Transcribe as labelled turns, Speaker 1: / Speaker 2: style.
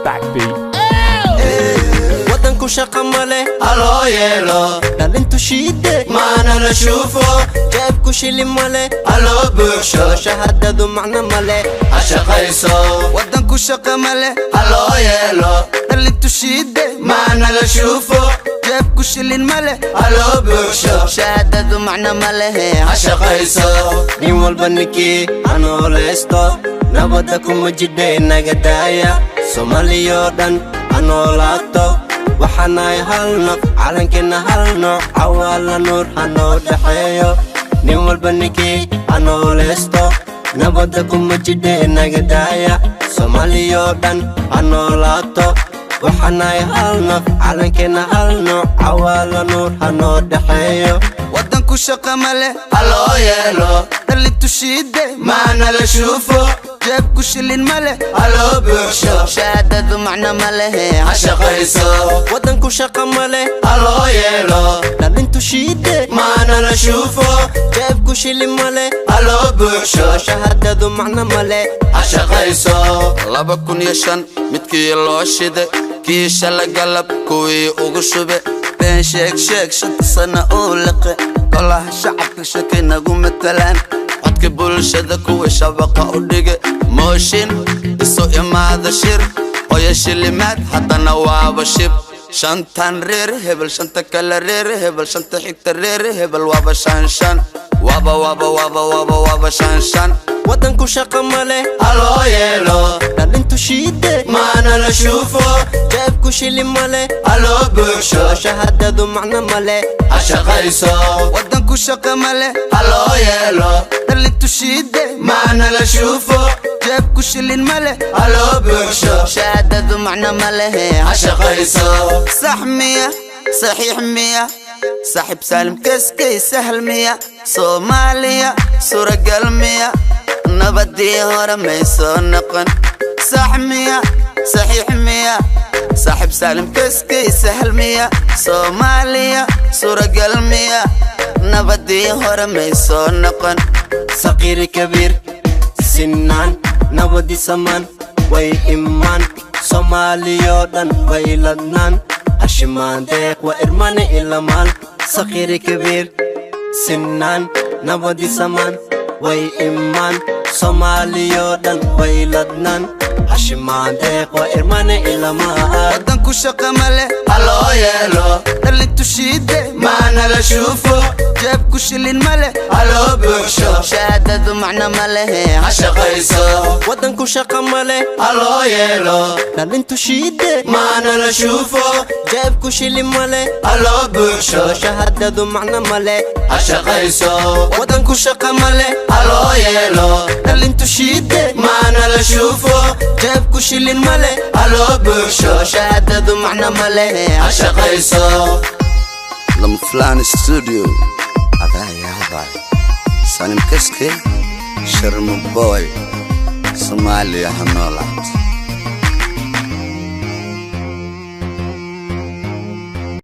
Speaker 1: Backbeat.
Speaker 2: Waddanku shaqa male,
Speaker 3: haloo yeelo.
Speaker 2: Dhalintu shiide,
Speaker 3: maana la shuufo.
Speaker 2: Jeebku shili male,
Speaker 3: haloo buuxsho.
Speaker 2: Shahaadadu macno male,
Speaker 3: ha shaqayso.
Speaker 4: Waddanku shaqa male,
Speaker 3: haloo yeelo.
Speaker 4: Dhalintu shiide,
Speaker 3: maana la shuufo.
Speaker 4: Jeebku shilin male,
Speaker 3: haloo buuxsho.
Speaker 4: Shahaadadu macno ma lehe,
Speaker 3: ha shaqayso.
Speaker 2: Nin walba ninkii hanoolaysto, nabadda kuma jidhay naga daaya. Soomaaliyoo dhan ha noolaato. Waxaanahay hal naf, calankeenna hal nooc, Cawaala Nuur ha noo dhexeeyo. Nin walba ninkii ha noolaysto, nabadda kuma jidhay naga daaya. Soomaaliyoo dhan ha noolaato. Waxaanahay hal naf, calankeenna hal nooc, Cawaala Nuur ha noo dhexeeyo.
Speaker 4: Waddanku shaqa male,
Speaker 3: haloo yeelo.
Speaker 4: Dhalintu shiide,
Speaker 3: maana la shuufo.
Speaker 4: Jeebku shilin male,
Speaker 3: haloo buuxsho.
Speaker 4: Shahaadadu macno ma lehe,
Speaker 3: ha shaqayso.
Speaker 2: Waddanku shaqa male,
Speaker 3: haloo yeelo.
Speaker 2: Dhalintu shiide,
Speaker 3: maana la shuufo.
Speaker 2: Jeebku shili male,
Speaker 3: haloo buuxsho.
Speaker 2: Shahaadadu macno male,
Speaker 3: ha shaqayso.
Speaker 4: 2005 midkii loo shide, kii shala galab kuwii ugu shube, been sheeg sheeg, 5-ta sana uu liqe. Golaha shacabka shakay nagu matalaan, codka bulshada kuwii shabaqa u dhige, mooshin isu imaada, shir oya shilimaad, haddana waaba shib. Shantan reer hebel, shanta kale reer hebel, shanta xigta reer hebel, waaba shan shan, waaba waaba waaba waaba waaba shan shan.
Speaker 2: Waddanku shaqa male,
Speaker 3: haloo yeelo.
Speaker 2: Dhalintu shiide,
Speaker 3: maana la shuufo.
Speaker 2: Jeebku shili male,
Speaker 3: haloo buuxsho.
Speaker 2: Shahaadadu macno male,
Speaker 3: ha shaqayso.
Speaker 4: Waddanku shaqa male,
Speaker 3: haloo yeelo.
Speaker 4: Dhalintu shiide,
Speaker 3: maana la shuufo.
Speaker 4: Jeebku shilin male,
Speaker 3: haloo buuxsho.
Speaker 4: Shahaadadu macno ma lehe,
Speaker 3: ha shaqayso.
Speaker 4: Sax miya? Saxiix miya? Saaxiib Saalim Keskey, sahal miya? Soomaaliya suuragal miya? Nabadii hore may soo noqon. Sax miya? Saxiix miya? Saaxiib Saalim Keskey, sahal miya? Soomaaliya suuragal miya? Nabadii hore may soo noqon.
Speaker 2: Saqiiri kabiir sinaan, nabadi samaan way imaan, Soomaaliyoo dhan way ladnaan, Hashimaan deeq waa irmane ilamaan. Saqiiri kabiir sinaan, nabadi samaan way imaan, Soomaaliyoo dhan way ladnaan, Hashimaan deeq waa irmane ilamaan.
Speaker 4: Waddanku shaqa male,
Speaker 3: haloo yeelo.
Speaker 4: Dhalintu shiide,
Speaker 3: maana la shuufo.
Speaker 4: Jeebku shilin male,
Speaker 3: haloo buuxsho.
Speaker 4: Shahaadadu macno ma lehe,
Speaker 3: ha shaqayso.
Speaker 2: Waddanku shaqa male,
Speaker 3: haloo yeelo.
Speaker 2: Dhalintu shiide,
Speaker 3: maana la shuufo.
Speaker 2: Jeebku shili male,
Speaker 3: haloo buuxsho.
Speaker 2: Shahaadadu macno male,
Speaker 3: ha shaqayso.
Speaker 4: Waddanku shaqa male,
Speaker 3: haloo yeelo.
Speaker 4: Dhalintu shiide,
Speaker 3: maana la shuufo.
Speaker 4: Jeebku shilin male,
Speaker 3: haloo buuxsho.
Speaker 4: Shahaadadu macno ma lehe,
Speaker 3: ha shaqayso.
Speaker 4: Lama Fulani Studio, adaa yaabay. Salim Kaske, Sharma Boy, Soomaaliya ha noolaato.